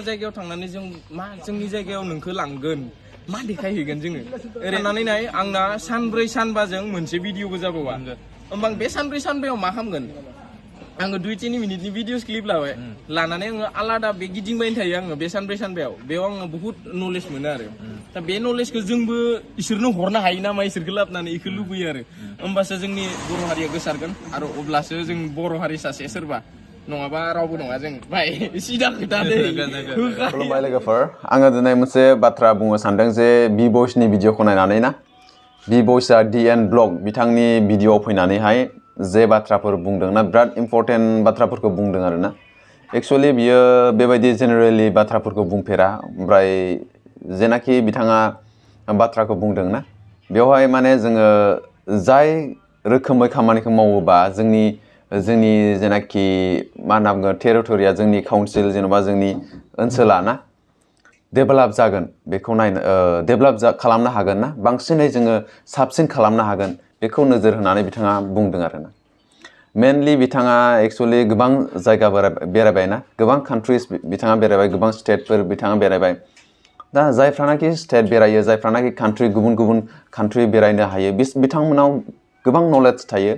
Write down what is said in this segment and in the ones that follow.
जायगायाव थांनानै जों मा जोंनि जायगायाव नोंखौ लांगोन मा देखायहैगोन जोङो ओरैनानै नाय आंना सानब्रै सानबाजों मोनसे भिडिअबो जाबावा होमबा बे सानब्रै सानबायाव मा खालामगोन आङो 2-3 मिनिटनि भिडिअस क्लिप लाबाय लानानै आङो आलादा बे गिदिंबायनो थायो आङो बे सानब्रै सानबायाव बेयाव आङो बहुत नलेज मोनो आरो दा बे नलेजखौ जोंबो इसोरनो हरनो हायो नामा इसोरखौ लाबोनानै इखौ लुबैयो आरो होमबासो जोंनि बर' हारिया गोसारगोन आरो अब्लासो जों बर' हारि सासे सोरबा नङाबा रावबो नङा जों भाई सिदा खोथा दे खुलुमबाय लोगोफोर आङो दिनै मोनसे बाथ्रा बुंनो सानदों जे बि बयसनि भिडिअखौ नायनानै ना बि बयसआ DN ब्लग बिथांनि भिडिअआव फैनानैहाय जे बाथ्राफोर बुंदों ना बिराद इम्पर्टेन्ट बाथ्राफोरखौ बुंदों आरो ना एक्चुअली बियो बेबायदि जेनेरेलि बाथ्राफोरखौ बुंफेरा ओमफ्राय जेनाखि बिथाङा बाथ्राखौ बुंदों ना बेवहाय माने जोङो जाय रोखोमै खामानिखौ मावोबा जोंनि जेनाखि मा होनना बुङो टेरिटरिया जोंनि काउन्सिल जेनेबा जोंनि ओनसोला ना डेभेलप जागोन बेखौ डेभेलप खालामनो हागोन ना बांसिनै जोङो साबसिन खालामनो हागोन बेखौ नोजोर होनानै बिथाङा बुंदों आरोना मेनलि बिथाङा एक्चुअली गोबां जायगा बेरायबाय ना गोबां कान्ट्रिज बिथाङा बेरायबाय गोबां स्टेटफोर बिथाङा बेरायबाय दा जायफ्रानाखि स्टेट बेरायो जायफ्रानाखि कान्ट्रि गुबुन कान्ट्रि बेरायनो हायो बिथांमोनाव गोबां नलेज थायो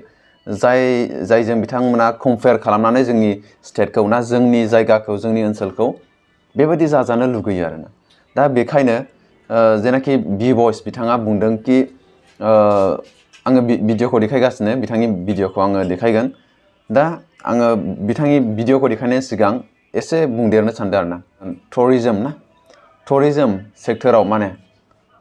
जायजों बिथांमोना कम्पेयार खालामनानै जोंनि स्टेटखौ ना जोंनि जायगाखौ जोंनि ओनसोलखौ बेबायदि जाजानो लुगैयो आरोना दा बेखायनो जेनाखि बि बयस बिथाङा बुंदों कि आङो भिडिअखौ देखायगासिनो बिथांनि भिडिअखौ आङो देखायगोन दा आङो बिथांनि भिडिअखौ देखायनायनि सिगां एसे बुंदेरनो सानदों आरोना टुरिजम सेक्टराव माने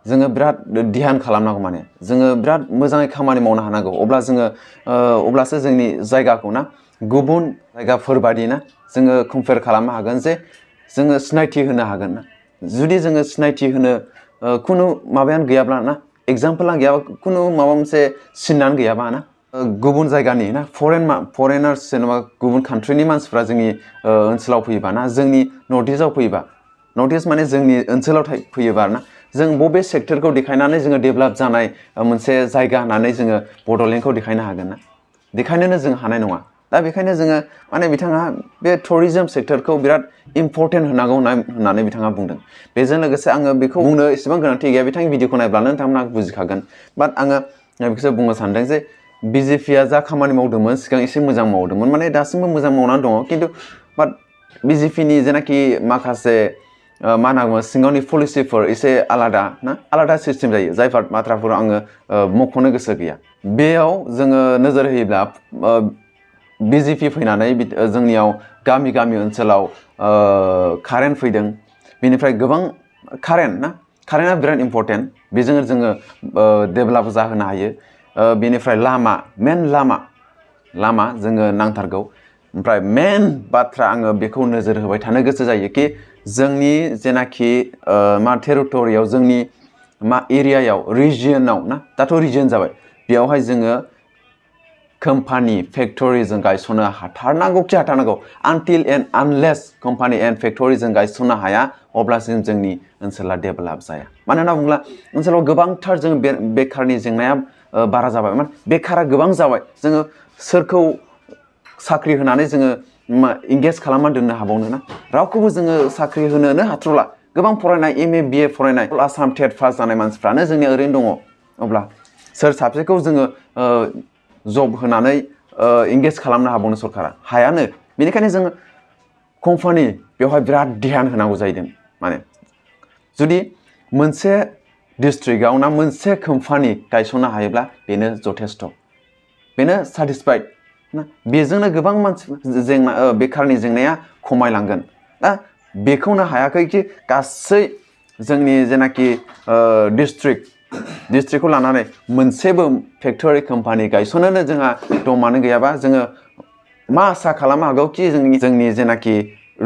जोङो बिराद ध्यान खालामनांगौ माने जोङो बिराद मोजाङै खामानि मावनो हानांगौ अब्लासो जोंनि जायगाखौ ना गुबुन जायगाफोरबादि ना जोङो कम्पेयार खालामनो हागोन जे जोङो सिनायथि होनो हागोन ना जुदि जोङो सिनायथि होनो खुनु माबायानो गैयाब्ला ना एग्जाम्पलानो गैयाबा खुनु माबा मोनसे सिनानो गैयाबा ना गुबुन जायगानि ना फरेनार्स जेनेबा गुबुन कान्ट्रिनि मानसिफ्रा जोंनि ओनसोलाव फैयोबा ना जोंनि नर्थ इस्टआव फैयोबा नर्थ इस्ट माने जोंनि ओनसोलाव फैयोबा ना जों बबे सेक्टरखौ देखायनानै जोङो डेभेलप जानाय मोनसे जायगा होननानै जोङो बड'लेण्डखौ देखायनो हागोन ना देखायनोनो जों हानाय नङा दा बेखायनो जोङो माने बिथाङा बे टुरिजम सेक्टरखौ बिराद इम्पर्टेन्ट होनांगौ होननानै बिथाङा बुंदों बेजों लोगोसे आङो बेखौ बुंनो एसेबां गोनांथि गैया बिथांनि भिडिअखौ नायब्लानो नोंथांमोना बुजिखागोन बाट आङो बेखौसो बुंनो सानदों जे BJPआ जा खामानि मावदोंमोन सिगां एसे मोजां मावदोंमोन माने दासिमबो मोजां मावनानै दङ खिन्थु बाट BJPनि जेनाखि माखासे मा होनना बुङो सिङावनि पलिसिफोर एसे आलादा सिस्टेम जायो जायफोर बाथ्राफोराव आङो मख'नो गोसो गैया बेयाव जोङो नोजोर होयोब्ला BJP फैनानै जोंनियाव गामि ओनसोलाव कारेन्ट फैदों बेनिफ्राय गोबां कारेन्टआ बिराद इम्पर्टेन्ट बेजों जोङो डेभेलप जाहोनो हायो बेनिफ्राय मेन लामा जोङो नांथारगौ ओमफ्राय मेन बाथ्रा आङो बेखौ नोजोर होबाय थानो गोसो जायो कि जोंनि जेनाखि मा टेरिटरियाव जोंनि मा एरियायाव रिजियनाव ना दाथ' रिजियन जाबाय बेयावहाय जोङो कम्पानि फेक्टरि जों गायसननो हाथारनांगौ आनटिल एन्ड आनलेस कम्पानि एन्ड फेक्टरि जों गायसननो हाया अब्लासिम जोंनि ओनसोला डेभेलप जाया मानो होनना बुङोब्ला ओनसोलाव गोबांथार जों बेकारनि जेंनाया बारा जाबाय माने बेकारा गोबां जाबाय जोङो सोरखौ साख्रि होनानै जोङो इंगेज खालामनानै दोननो हाबावनो ना रावखौबो जोङो साख्रि होनोनो हाथ्र'ला गोबां फरायनाय MA BA फरायनाय आसाम टेट पास जानाय मानसिफ्रानो जोंनिया ओरैनो दङ अब्ला सोर साबजेक्टखौ जोङो जब होनानै इंगेज खालामनो हाबावनो सरकारा हायानो बेनिखायनो जोङो कम्पानि बेवहाय बिराद ध्यान होनांगौ जाहैदों माने जुदि मोनसे डिस्ट्रिक्टआव ना मोनसे कम्पानि गायसननो हायोब्ला बेनो जथेस्थ' बेनो साटिसफाइड ना बेजोंनो गोबां मानसि बेकारनि जेंनाया खमायलांगोन दा बेखौनो हायाखै कि गासै जोंनि जेनाखि डिस्ट्रिक्टखौ लानानै मोनसेबो फेक्टरि कम्पानि गायसननोनो जोंहा दमानो गैयाबा जोङो मा आसा खालामनो हागौ कि जोंनि जेनाखि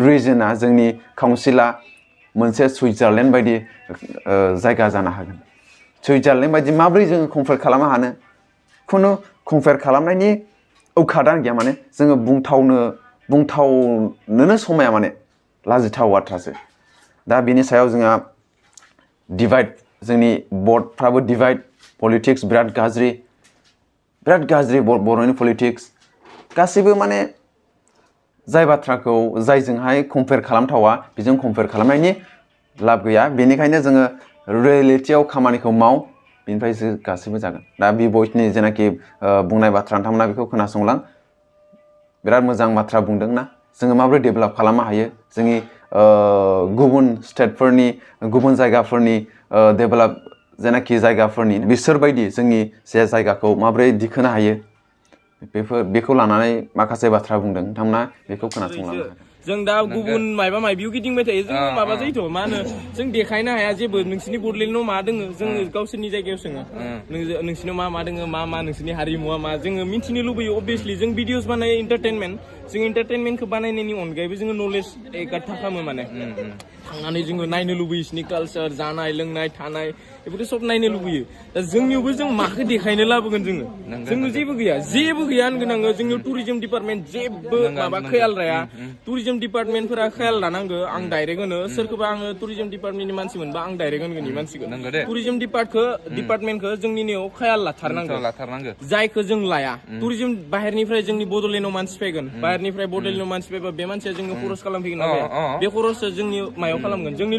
रिजना जोंनि काउन्सिला मोनसे सुइजारलेण्ड बायदि जायगा जानो हागोन सुइजारलेण्ड बायदि माबोरै जोङो कम्पेयार खालामनो हानो खुनु कम्पेयार खालामनायनि औकादानो गैया माने जोङो बुंथावनोनो समाया माने लाजिथाव बाथ्रासो दा बेनि सायाव जोंहा डिभाइड जोंनि बर्डफ्राबो डिभाइड पलिटिक्स बिराद गाज्रि बर'नि पलिटिक्स गासिबो माने जाय बाथ्राखौ जायजोंहाय कम्पेयार खालामथावा बेजों कम्पेयार खालामनायनि लाब गैया बेनिखायनो जोङो रियेलिटियाव खामानिखौ माव बेनिफ्रायसो गासैबो जागोन दा बि बयसनि जेनाखि बुंनाय बाथ्रा नोंथांमोना बेखौ खोनासंलां बिराद मोजां बाथ्रा बुंदों ना जोङो माबोरै डेभेलप खालामनो हायो जोंनि गुबुन स्टेटफोरनि गुबुन जायगाफोरनि डेभेलप जेनाखि जायगाफोरनि बिसोरबायदि जोंनि जे जायगाखौ माबोरै दिखोनो हायो बेखौ लानानै माखासे बाथ्रा बुंदों नोंथांमोना बेखौ खोनासंलांनो जों दा गुबुन मायबा मायबियाव गिदिंबाय थायो जों माबा जायोथ' मा होनो जों देखायनो हाया जेबो नोंसिनि बड'लेण्डआव मा दोङो जोङो गावसोरनि जायगायाव सोङो नोंसिनाव मा दोङो मा नोंसिनि हारिमुआ मा जोङो मिथिनो लुबैयो अबभियासलि जों भिडिअस बानायो एन्टारटेनमेन्ट जों एन्टारटेनमेन्टखौ बानायनायनि अनगायैबो जोङो नलेज एकार्ड खालामो माने थांनानै जोङो नायनो लुबैयो बिसिनि कालचार जानाय लोंनाय थानाय बेफोरखौ सब नायनो लुबैयो दा जोंनियावबो जों माखौ देखायनो लाबोगोन जोङो जेबो गैया होनगोन आङो जोंनियाव टुरिजम डिपार्टमेन्ट जेबो माबा खेयाल लाया टुरिजम डिपार्टमेन्टफोरा खेयाल लानांगो आं डाइरेक्ट होनो सोरखौबा आङो टुरिजम डिपार्टमेन्टनि मानसि मोनबा आं डाइरेक्ट होनगोन इ मानसिखौ टुरिजम डिपार्टमेन्टखौ जोंनियाव खेयाल लाथारनांगो जायखौ जों लाया टुरिजम बाहेरनिफ्राय जोंनि बड'लेण्डआव मानसि फैगोन बाहेरनिफ्राय बड'लेण्डआव मानसि फैबा बे मानसिया जोंनो खरस खालामफैगोन बे खरसखौ जोंनि मायाव खालामगोन जोंनि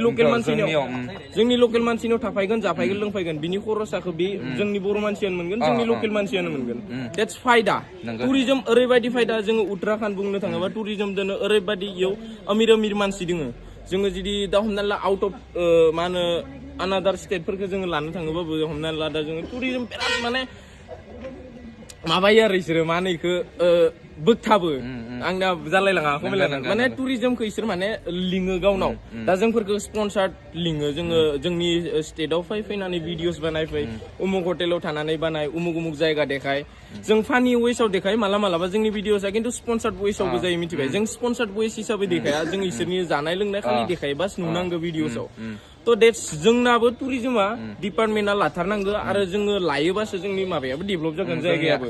लकेल मानसिनियाव थाफायगोन जाफायगोन लोंफायगोन बिनि खरसाखौ बे जोंनि बर' मानसियानो मोनगोन जोंनि लकेल मानसियानो मोनगोन देट्स फायदा टुरिजम ओरैबायदि फायदा जोङो उत्तराखन्ड बुंनो थाङोबा टुरिजम दोनो ओरैबायदि इयाव अमिर मानसि दोङो जोङो जुदि दा हमना ला आउट अफ मा होनो आनादार स्टेटफोरखौ जोङो लानो थाङोबाबो हमना ला दा जोङो टुरिजम बिराद माने माबायो आरो इसोरो मा होनो इखौ बोगथाबो आंना जालायलाङा माने टुरिजमखौ इसोर माने लिङो गावनाव दा जोंफोरखौ स्पन्सार्ड लिङो जोंनि स्टेटआव फैनानै भिडिअस बानायफै उमुक हटेलाव थानानै बानाय उमुक जायगा देखाय जों फानि वेसआव देखाय मालाबा जोंनि भिडिअसआ खिन्थु स्पन्सार्ड वेसआवबो जायो मिथिबाय जों स्पन्सार्ड वेस हिसाबै देखाया जों इसोरनि जानाय लोंनाय खालि देखायो बास नुनांगौ भिडिअसआव तो देट्स जोंनाबो टुरिजमा डिपार्टमेन्टआ लाथारनांगौ आरो जोङो लायोबासो जोंनि माबायाबो डेभेलप जागोन जायगायाबो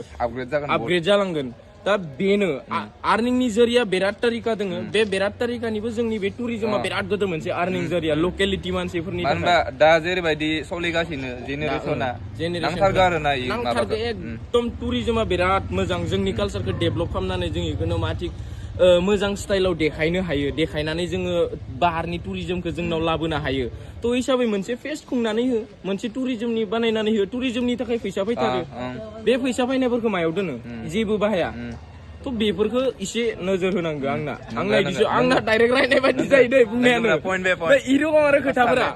आपग्रेड जालांगोन दा बेनो आर्निंनि जरिया बिराद तारिका दोङो बे बिराद तारिकानिबो जोंनि बे टुरिजमा बिराद गोदोर मोनसे आर्निं जरिया लकेलिटि मानसिफोरनि थाखाय दा जेरैबायदि सोलिगासिनो जेनेरेसना नांथारगौ आरोना एकदम टुरिजमा बिराद मोजां जोंनि कालचारखौ डेभेलप खालामनानै जों इखौनो मा थिक मोजां स्टाइलाव देखायनो हायो देखायनानै जोङो बाहारनि टुरिजमखौ जोंनाव लाबोनो हायो तो हिसाबै मोनसे फेस्ट खुंनानै हो मोनसे टुरिजमनि बानायनानै हो टुरिजमनि थाखाय फैसा फैथारो बे फैसा फैनायफोरखौ मायाव दोनो जेबो बाहाया तो बेफोरखौ एसे नोजोर होनांगौ आंना डाइरेक्ट रायनाय बायदि जायो दै बुंनायानो इरकम आरो खोथाफोरा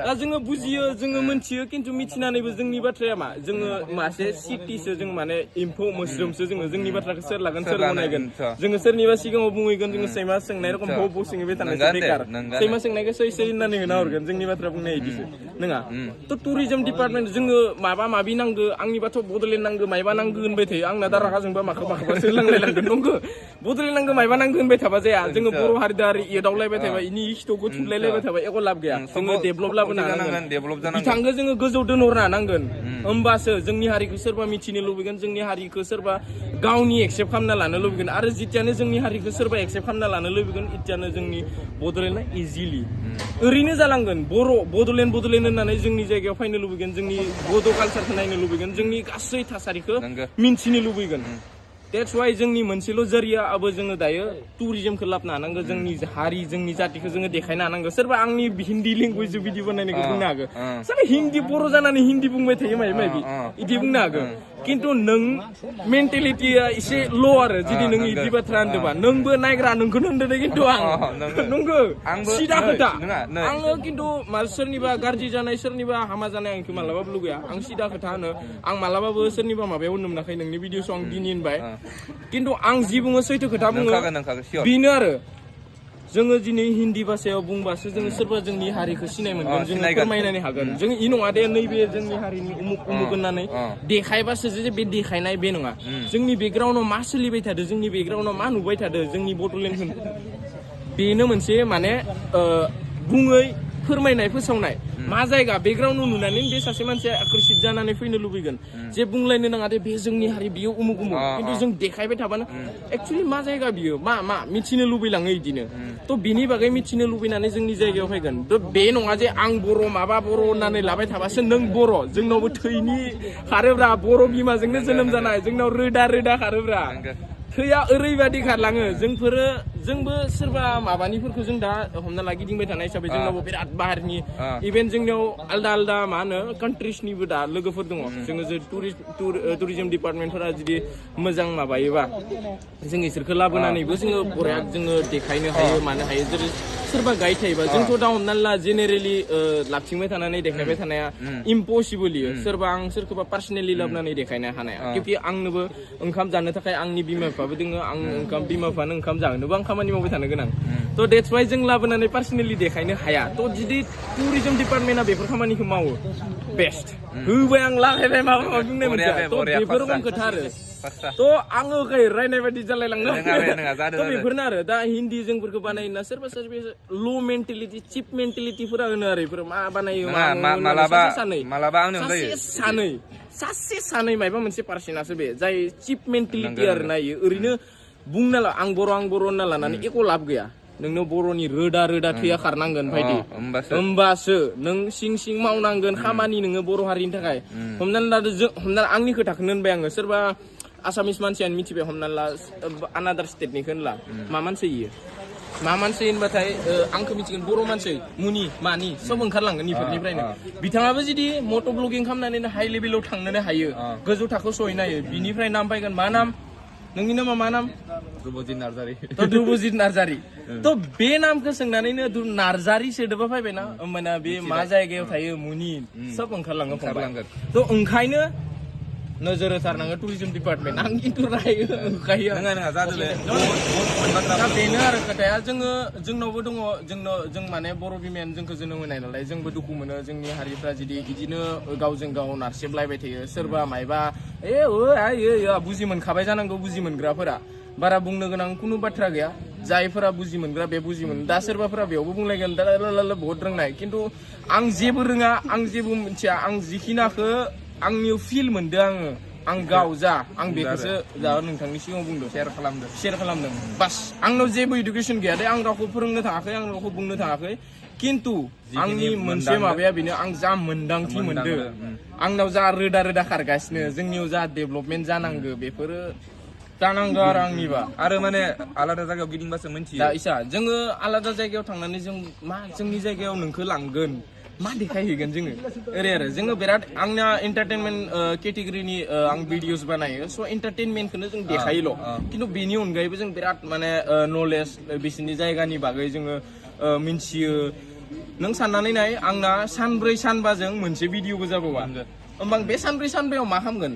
दा जोङो बुजियो जोङो मिथियो खिन्थु मिथिनानैबो जोंनि बाथ्राया मा जोङो मासे सिटिसो जों माने एम्फौ मोस्रोमसो जोंनि बाथ्राखौ सोर लागोन सोर गनायगोन जोङो सोरनिबा सिगाङाव बुंहैगोन जोङो सैमा सोंनाय रखम बौ सोङैबाय थानाय बेकार सैमा सोंनायखौ सै होननानै होना हरगोन जोंनि बाथ्रा बुंनाय बिदिसो नङा तो टुरिजम डिपार्टमेन्ट जोङो माबि नांगौ आंनिबाथ' बड'लेण्ड नांगौ मायबा नांगौ होनबाय थायो आंना दा रागा जोंबा माखौबा सोलांलायलांगोन नंगौ बड'लेण्ड नांगौ मायबा नांगौ होनबाय थाबा जाया जोङो बर' हारि एदावलायबाय थाबा इनि खिथौखौ थुलायलायबाय थाबा एख' लाब गैया जोङो डेभेलप लाबोनो हानांगोन बिथांखौ जोङो गोजौ दोनहरनो हानांगोन होमबासो जोंनि हारिखौ सोरबा मिथिनो लुबैगोन जोंनि हारिखौ सोरबा गावनि एक्सेप्ट खालामना लानो लुबैगोन आरो जितियानो जोंनि हारिखौ सोरबा एक्सेप्ट खालामना लानो लुबैगोन इतियानो जोंनि बड'लेण्डआ इजिलि ओरैनो जालांगोन बड'लेण्ड होननानै जोंनि जायगायाव फैनो लुबैगोन जोंनि बड' कालचारखौ नायनो लुबैगोन जोंनि गासै थासारिखौ मिन्थिनो लुबैगोन देट्स वाइ जोंनि मोनसेल' जरियाबो जोङो दायो टुरिजमखौ लाबोनो हानांगौ जोंनि हारि जोंनि जातिखौ जोङो देखायनो हानांगौ सोरबा आंनि हिन्दी लेंगुवेजजों भिडिअ बानायनायखौ बुंनो हागौ सोरबा हिन्दी बर' जानानै हिन्दी बुंबाय थायो माबि बिदि बुंनो हागौ खिन्थु नों मेन्टेलिटिया एसे ल' आरो जुदि नों इदि बाथ्रा होनदोंबा नोंबो नायग्रा नोंखौनो होनदों खिन्थु आं नंगौ सिदा खोथा आङो खिन्थु सोरनिबा गाज्रि जानाय सोरनिबा हामा जानाय आंखौ मालाबाबो लुगैया आं सिदा खोथा होनो आं मालाबाबो सोरनिबा माबायाव होननो मोनाखै नोंनि भिडिअसआव आं दिनै होनबाय खिन्थु आं जि बुङो सैथो खोथा बुङो बेनो आरो जोङो दिनै हिन्दी भाषायाव बुंबासो जोङो सोरबा जोंनि हारिखौ सिनाय मोनगोन जोङो फोरमायनानै हागोन जों इ नङा दे नैबे जोंनि हारिनि उमुक होननानै देखायबासो जे बे देखायनाय बे नङा जोंनि बेकग्राउन्डआव मा सोलिबाय थादों जोंनि बेकग्राउन्डआव मा नुबाय थादों जोंनि बड'लेण्डखौ बेनो मोनसे माने बुङै फोरमायनाय फोसावनाय मा जायगा बेकग्राउन्डआव नुनानै बे सासे मानसिया आकर्षित जानानै फैनो लुबैगोन जे बुंलायनो नाङा दे बे जोंनि हारि बियो उमुक खिन्थु जों देखायबाय थाबानो एक्चुअलि मा जायगा बियो मा मिथिनो लुबैलाङो इदिनो थ' बिनि बागै मिथिनो लुबैनानै जोंनि जायगायाव फैगोन थ' बे नङा जे आं बर' माबा बर' होननानै लाबाय थाबासो नों बर' जोंनावबो थैनि खारोब्रा बर' बिमाजोंनो जोनोम जानाय जोंनाव रोदा खारोब्रा थैया ओरैबायदि खारलाङो जोंबो सोरबा माबानिफोरखौ जों दा हमना ला गिदिंबाय थानाय हिसाबै जोंनावबो बिराद बाहेरनि इभेन जोंनियाव आलदा आलदा मा होनो कान्ट्रिसनिबो दा लोगोफोर दङ जोङो जे टुरिजम डिपार्टमेन्टफोरा जुदि मोजां माबायोबा जों इसोरखौ लाबोनानैबो जोङो बरिया जोङो देखायनो हायो मानो हायो जेरै सोरबा गाइड थायोबा जोंथ' दा हमना ला जेनेरेलि लाबथिंबाय थानानै देखायबाय थानाया इम्पसिबल इयो सोरबा आं सोरखौबा पार्सनेलि लाबोनानै देखायनो हानाया किउकि आंनोबो ओंखाम जानो थाखाय आंनि बिमा बिफाबो दोङो आं बिमा बिफानो ओंखाम जाहोनोबो आं खामानि मावबाय थानो गोनां थ' देट्स वाइ जों लाबोनानै पार्सनेलि देखायनो हाया थ' जुदि टुरिजम डिपार्टमेन्टआ बेफोर खामानिखौ मावो बेस्ट होबाय आं लागायबाय माबा माबि बुंनाय मोनसे बेफोर रखम खोथा आरो थ' आङो रायनाय बायदि जालायलांनो थ' बेफोरनो आरो दा हिन्दी जोंफोरखौ बानायोना सोरबा ल' मेन्टेलिटि चिप मेन्टेलिटिफोरा होनो आरो बेफोर मा बानायो सासे सानै मायबा मोनसे पार्सनासो बे जाय चिप मेन्टेलिटि आरो नायो ओरैनो बुंना ला आं बर' होनना लानानै एख' लाब गैया नोंनो बर'नि रोदा थैया खारनांगोन बायदि होमबासो नों सिं मावनांगोन खामानि नोङो बर' हारिनि थाखाय हमनानै लादो हमना आंनि खोथाखौनो होनबाय आङो सोरबा आसामिस मानसियानो मिथिबाय हमनानै ला आनादार स्टेटनिखौ होनला मा मानसि इयो मा मानसि होनबाथाय आंखौ मिथिगोन बर' मानसि मुनि मानि सब ओंखारलांगोन इफोरनिफ्रायनो बिथाङाबो जुदि मट' ब्लगिं खालामनानै हाइ लेभेलाव थांनो हायो गोजौ थाखोआव सहैनो हायो बिनिफ्राय नाम फैगोन मा नाम नोंनि नामा मा नाम ध्रुबजित नार्जारि थ' बे नामखौ सोंनानैनो नार्जारि सोदोबा फैबायना होमबाना बे मा जायगायाव थायो मुनि सब ओंखारलाङो थ' ओंखायनो नोजोर होथारनांगो टुरिजम डिपार्टमेन्ट आं खिन्थु रायो होखायो दा बेनो आरो खोथाया जोंनावबो दङ जों माने बर' बिमायानो जोंखौ जोनोम होनाय नालाय जोंबो दुखु मोनो जोंनि हारिफ्रा जुदि बिदिनो गावजों गाव नारसेबलायबाय थायो सोरबा मायबा बुजि मोनखाबाय जानांगौ बुजि मोनग्राफोरा बारा बुंनो गोनां खुनु बाथ्रा गैया जायफोरा बुजि मोनग्रा बे बुजि मोनो दा सोरबाफोरा बेयावबो बुंलायगोन दा बहुत रोंनाय खिन्थु आं जेबो रोङा आं जेबो मिथिया आं जिखिनाखौ आंनि फिल मोनदों आं गाव आं बेखौसो नोंथांनि सिगाङाव बुंदों शेयार खालामदों बास आंनाव जेबो इडुकेसन गैया दे आं रावखौ फोरोंनो थाङाखै आं रावखौ बुंनो थाङाखै खिन्थु आंनि मोनसे माबाया बेनो आं जा मोन्दांथि मोनदों आंनाव जा रोदा खारगासिनो जोंनियाव जा डेभेलपमेन्ट जानांगौ बेफोरो जानांगौ आरो आंनिबा आरो माने आलादा जायगायाव गिदिंबासो मिन्थियो दा इसा जोङो आलादा जायगायाव थांनानै जों मा जोंनि जायगायाव नोंखौ लांगोन मा देखायहैगोन जोङो बिराद आंना एन्टारटेनमेन्ट केटेगरिनि आं भिडिअस बानायो स' एन्टारटेनमेन्टखौनो जों देखायोल' खिन्थु बेनि अनगायैबो जों बिराद माने नलेज बिसोरनि जायगानि बागै जोङो मिन्थियो नों साननानै नाय आंना सानब्रै सानबाजों मोनसे भिडिअबो जाबावा होमबा बे सानब्रै सानबायाव मा खालामगोन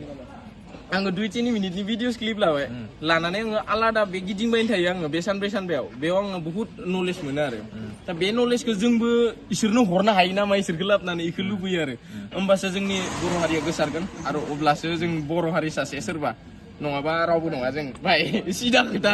आङो 2-3 मिनिटनि भिडिअस क्लिप लानानै आङो आलादा बे गिदिंबायनो थायो आङो बे सानब्रै सानबायाव बेयाव आङो बुहुत नलेज मोनो आरो दा बे नलेजखौ जोंबो इसोरनो हरनो हायो नामा इसोरखौ लाबोनानै बेखौ लुबैयो आरो होमबासो जोंनि बर' हारिया गोसारगोन आरो अब्लासो जों बर' हारि सासे सोरबा नङाबा रावबो नङा जों भाइ सिदा खोथा